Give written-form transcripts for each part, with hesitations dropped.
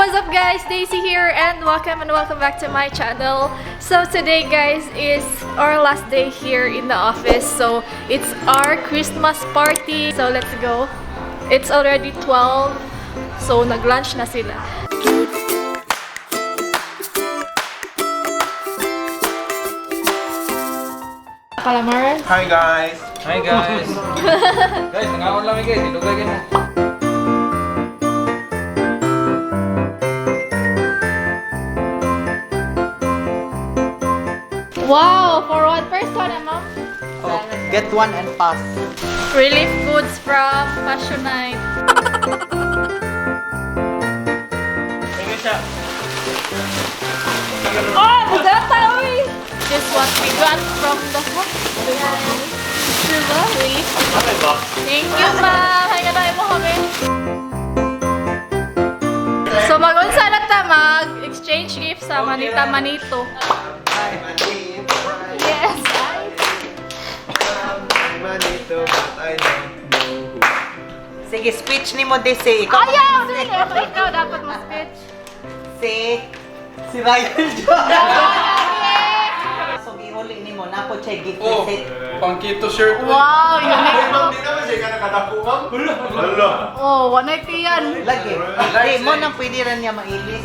What's up, guys? Daisy here and welcome back to my channel. So today, guys, is our last day here in the office. So it's our Christmas party. So let's go. It's already 12. So nag-lunch na sila. Calamares? Hi, guys! Hi, guys! Guys, nangaon lang guys, ilugay kayo na. Wow, for one person, ma'am. Oh, get one and pass. Relief goods from Fashionite. Thank you siya. Oh, bugata, uy! This what we got from the hospital. Diba? Relief. Thank you, ma'am. Hay nga tayo mo kami. So, mag-unsa na ta, mag-exchange gift sa Manita Manito. Yes. Manito, but I don't know who. Sige, speech ni mo, Desi. Ikaw. Ayaw! Dili, ikaw dapat mo speech. Si Ryan John. So, gihuli ni mo. Napo siya gift Oh, receipt. pangkito shirt. Wow, unique. Ma'am, di naman siya ka nakadako, ma'am. Hala! Oh, 190 yan. Lagi. Di mo nang pwede rin niya mailis.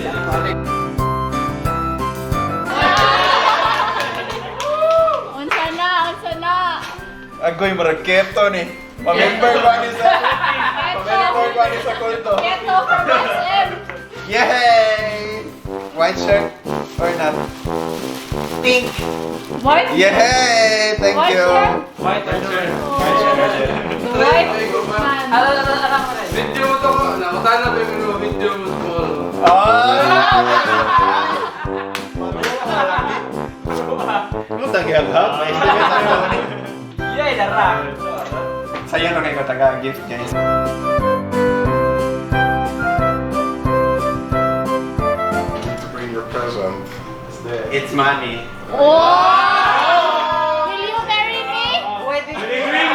Unsa na, unsa na. Agoy, marag keto ni. Pa-member ba ni sa... Pa-member ba ni sa kulto? Keto from SM. Yay! White shirt or not? Pink. White? Yay! Thank White you! shirt? White shirt. White man. Video mo to ko. Nakutana pa yung video mo to. Ah! Ano tagal ha? May estimate ako. Yay, lara! Sayang na kayo taga gift, guys. To bring your present. It's money. Oh! Will you marry me? Pwede. Wedding ring?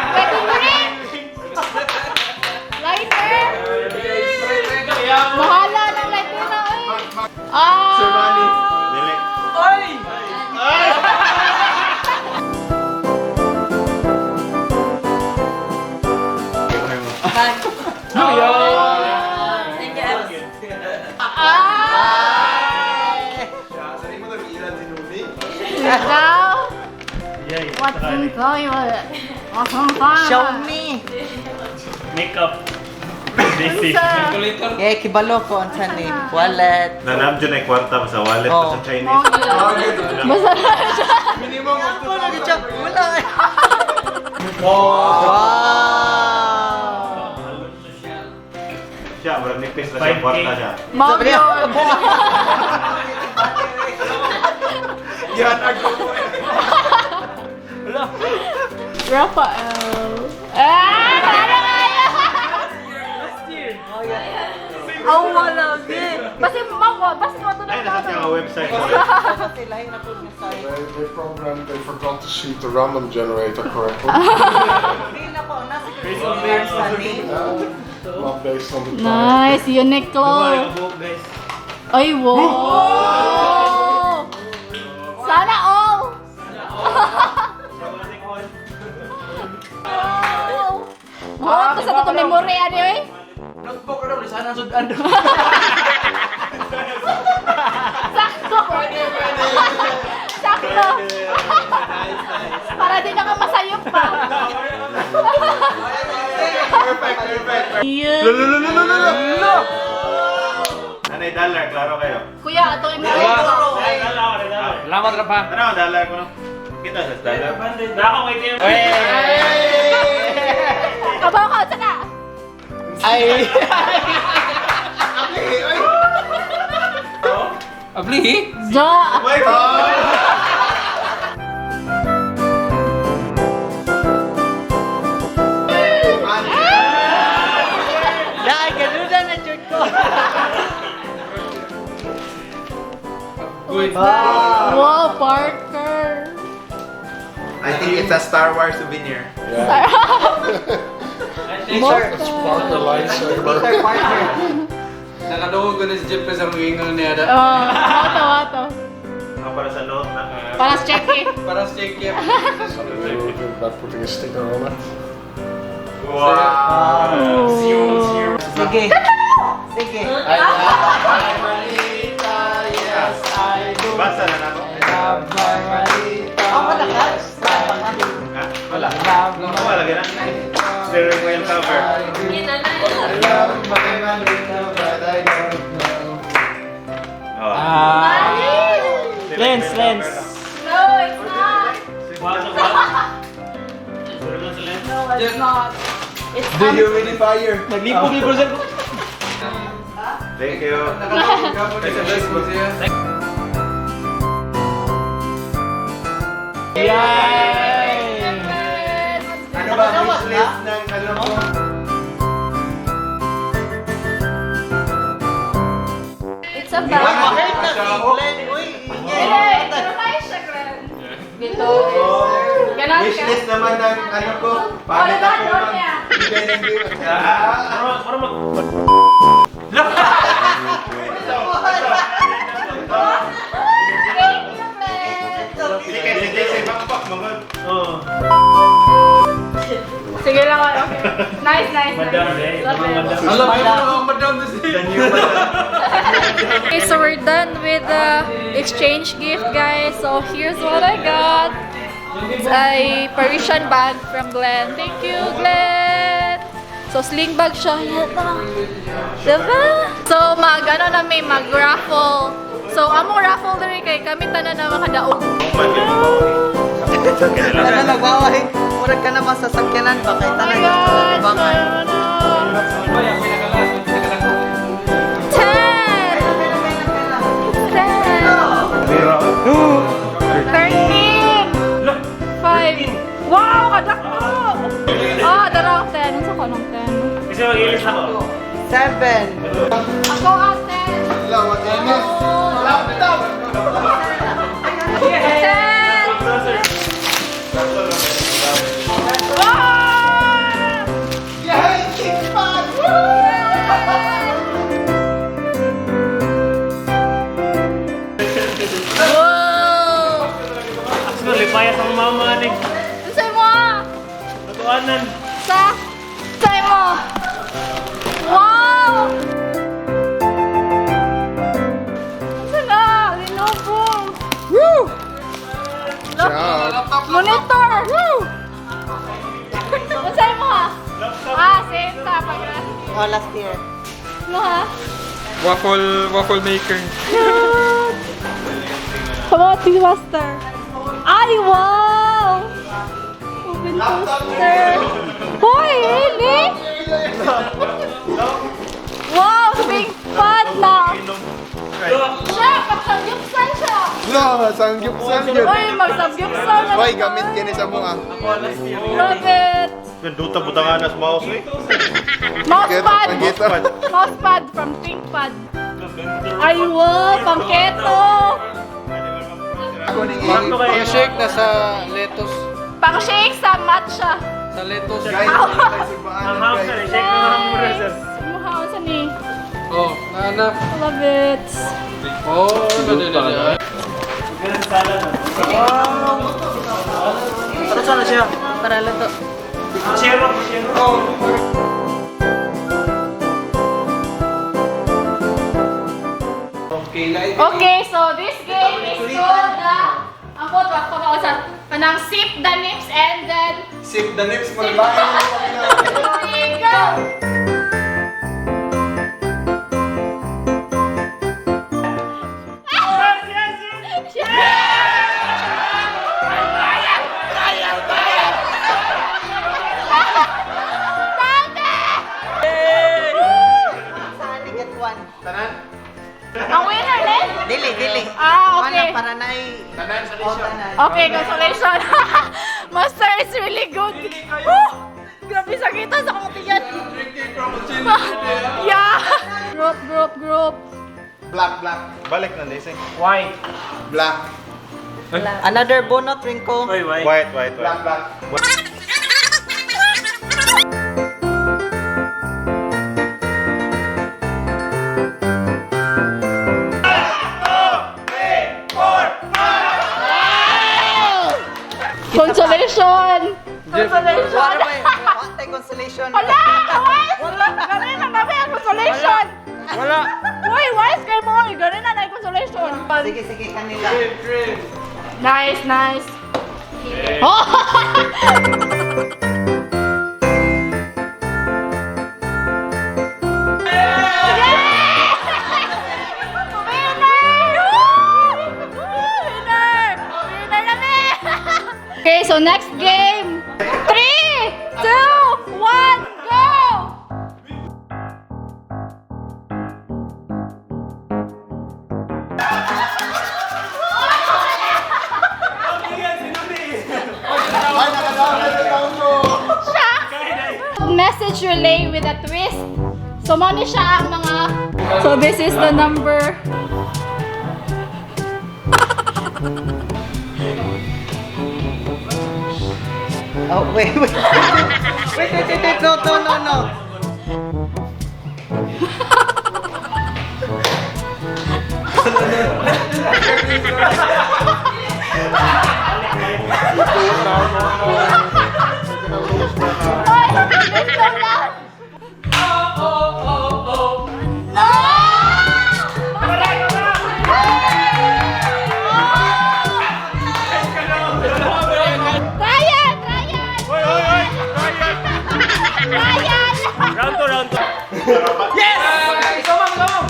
Lighter? Bahala ng lighter na, oy. Ah! Sir Manny. Dili. Ay! Ah! Sorry mo nag-ilan si Numi. Ikaw? What's inside? What's inside? Show me. Makeup. Basic. Calculator. Yeah, kibalo ko unsa ni wallet. Nanam dyan ay kwarta sa wallet Oh. pa sa Chinese. Basta na siya. Minimum of Ako lagi siya. Wala. Wow! Wow. Siya, murag nipis na siya kwarta siya. Ma'am yun. Yan, ako po eh. Rafael. Ah! Sana kaya! Oh, wala din. Basta ma'am, basta matulog Ay, nasa siya ang website. Kasi lahi na po niya sa They programmed, they forgot to seat the random generator correctly. Hindi na po. Nasa sa ni. Not based on the time. Nice, Uniqlo. Ay, wow! Sana all! Wow! Wow, ito sa itong memory, ano eh? Notebook ko na, sana sudan. Sakto! Sakto! Para di na ka masayop pa. Perfect, perfect. Yeah. Lulululululu! Nanay dollar, klaro kayo. Kuya, ito yung Salamat ra pa. Ano ang dollar ko no? Kita sa dollar. Kabaw ka, saan na? Ay. Ay, ay! Abli? Ja! My God! Money. Dai, ganuda na jud ko. Uy. Wow, Parker! I think it's a Star Wars souvenir. Yeah. Peter. It's Parker lightsaber. Peter Parker. Nakadungog ko na si Jeffrey sa mga ingon niya. Da. Oh, wato, wato. Ang para sa note na. Para sa check eh. Para sa check up. By putting a sticker on it. Wow! Sige. Sige. I love my manita, yes I do. Basa na nako. I love my manita. Ako wala ka? Yes, I do. Ha? Wala. Love my Wala gina. Steering wheel cover. I do. I love my manita, but I don't know. Oh. Ah. Lens, lens. No, it's not. No, it's not. It's Dehumidifier. Naglipog-lipog sa Thank you. Nakadungog ka po na sa Facebook siya. Ano ba wishlist ng ano mo? It's a bag. Mahurt na si Glenn. Uy, Hey, tayo siya, Glenn. Dito. Ganon ka. Wishlist naman ng ano ko. Paano Wala, ako wala mag- niya. bigay ng gift? Ah! Thank you, Glenn. Hindi kay sige sa backpack mga. Oo. Sige lang, okay. Nice, nice, nice. Love it. Alam mo ang madam na siya. The new one. Okay, so we're done with the exchange gift, guys. So here's what I got. It's a Parisian bag from Glenn. Thank you, Glenn! So sling bag siya. Yan na. Diba? So mag, ano na may mag-raffle. So among raffle diri kay kami tanan na makadaog. Ano nagbaway? Murag ka na masasakyanan ba? Kay Oh my tanan God! gusto So, ano? 10! 10! 13! 5! Wow! Kadako! Ah, darang 10. Unsa ko nung 10? Kasi mag-ilis ako. 7. Ako ang 10! Wala, wala na. Laptop! 10! Wow! Yay! Kickpad! Wow! Siguro lipaya sa mama ni. Unsa mo? Ah? Natuanan. Sa? Unsa mo? Wow! Unsa na? Lenovo! Woo! Ciao. Monitor! Woo! Unsa mo ha? Ah, same ta pag Oh, last year. Ano ha? Waffle maker. Come on, Tea Master. Ay, wow! Oven toaster. Hoy, really? Wow, big pot na. Siya, pagsamgyupsal siya. No, samgyupsal yun. Uy, magsamgyupsal na. Hoy, gamit kini sa mga. Love it. Ganduta butangan as mouse eh. Mousepad. Pangito. Mousepad from ThinkPad. Ay, wow, pangketo. Ako ning Ang shake na sa lettuce. Pang-shake sa matcha. Sa lettuce. Guys, Ang hamster, shake ng hamster sir. Mukha sa ni. Oh, na na. Love it. Oh, na na na. Para saan na siya? Para luto. Shero, shero. Okay, so this game is called the ang ko to ako sa kanang sip the nips and then Sip the lips mo ba? Three, go! Saan ni get one? Ang winner, Len? Dili, dili. Ah, okay. One ang para na Oh, tanan. Okay, consolation. Master is really good. Woo! Grabe sakita sa akong tiyan. Yeah. Group, group, group. Black, black. Balik na desing. White. Black. Another bonot, Rinko. Oy, white. White, white, Black, white. black. Uy, wise kay mo! Ganun na na consolation. Sige, sige, kanila. Nice, nice. Oh! Winner! Woo! Winner! Winner na mi! Okay, so next game. 3, 2, 1, go! Ay, nakadown, nakadown ko. Message relay with a twist. So, mo ni siya ang mga... So, this is the number. Oh, wait, wait. Wait, wait, wait, wait. No, no, no, no. Ay! Ito lang! No! Ryan! Ryan! Oy, oy, oy! Ryan! Round 2, round 2. Ikaw, ma'am, ikaw, ma'am.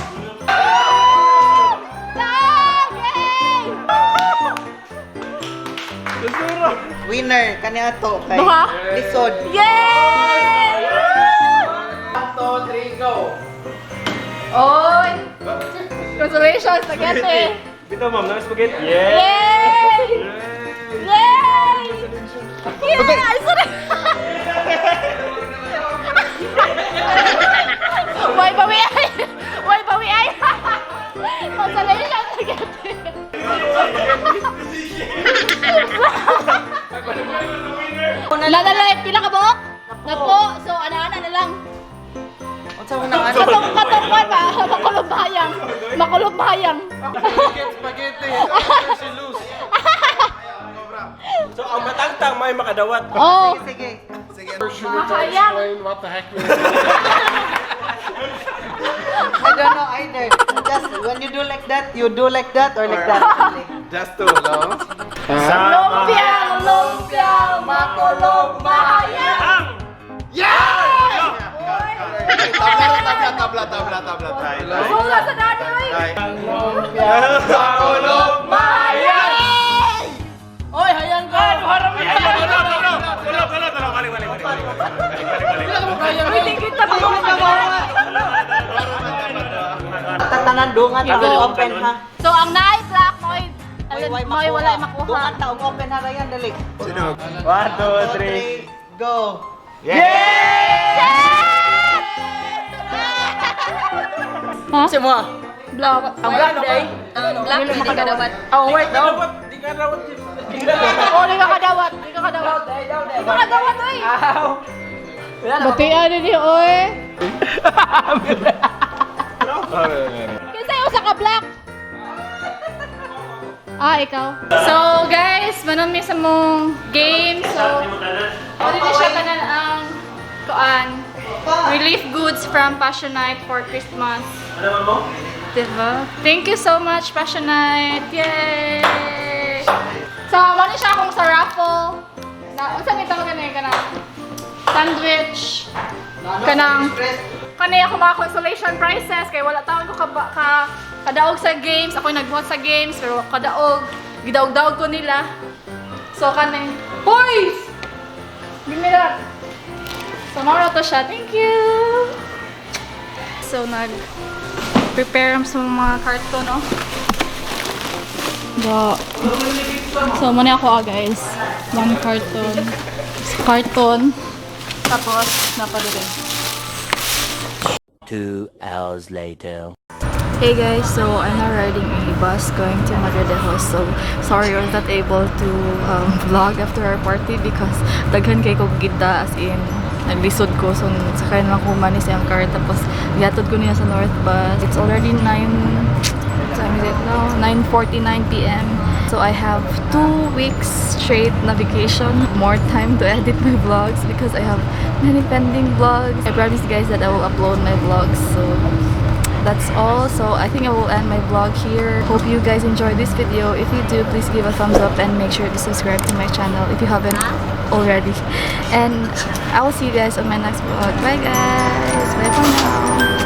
Dog! Yay! Winner, kani ato. Kay Duha? Lisod. Yay! 1, 2, 3, go. Oy! Congratulations, spaghetti! Dito, ma'am, na spaghetti. Yeah! Yay! Yay! Yeah! Sorry! Why ba we ay? Why ba we ay? Congratulations, spaghetti! Lalala, pila ka buok? Napo, so ana-ana na lang. Unsa mo nang ano? Katong katong kwan ba? Makulog bayang. Makulog bayang. Spaghetti. She lose. So, ang matangtang may makadawat. Oh. Sige, sige. First, you need to Mahayang. explain what the heck we did. I don't know either. Just when you do like that, you do like that or like that. Just two, no? Lumpiang, lumpiang, makulog bayang. Tabla, tabla, tabla, tabla, tabla, tabla. Wala sa dati, oy. Makulog Bayang! Oy, hayan ka! Wala, wala, wala, wala, wala, wala. Uy, tingin ta ba? Tatanan dungan ta og open ha. So ang naay black moy Oy, way moy wala makuha. Dungan ta og open ha Ryan dali. Sino? 1, 2, 3. Go. Ha? Si mo. Black. Ang black day. Ang black hindi ka dapat. Oh, wait, no. Di ka dawat. Oh, di ka kadawat. Di ka kadawat. Di ka kadawat, oy. Batian ni oy. Kasi usa ka black. Ah, ikaw. So, guys, manon mi sa mong game. So, already siya tanan ang kuan. Relief goods from Passion Night for Christmas. Ano mo? Diba? Thank you so much, Passion Night! Yay! So, wala siya akong sa raffle. Na, unsa may tawag ganun kanang sandwich. Kanang kanay ako mga consolation prizes kay wala taon ko ka, ka kadaog sa games. Ako nagbuhat sa games pero kadaog gidaog-daog ko nila. So kanay Boys! Give me that. So mao to siya. Thank you. So nag prepare sa mga karton, no? Ba. So, muna ako ah, guys. One carton. Carton. Tapos, napadiri. 2 hours later. Hey guys, so I'm now riding a bus going to Madridejos. So sorry I was not able to vlog after our party because daghan kay kog gida as in naglisod ko, so sakay na lang ko mani sa iyang car tapos gihatod ko niya sa North Bus. It's already 9, what time is it now? 9:49 p.m. So I have 2 weeks straight na vacation, more time to edit my vlogs because I have many pending vlogs. I promise guys that I will upload my vlogs. So That's all. So I think I will end my vlog here. Hope you guys enjoyed this video. If you do, please give a thumbs up and make sure to subscribe to my channel if you haven't already. And I will see you guys on my next vlog. Bye, guys! Bye for now!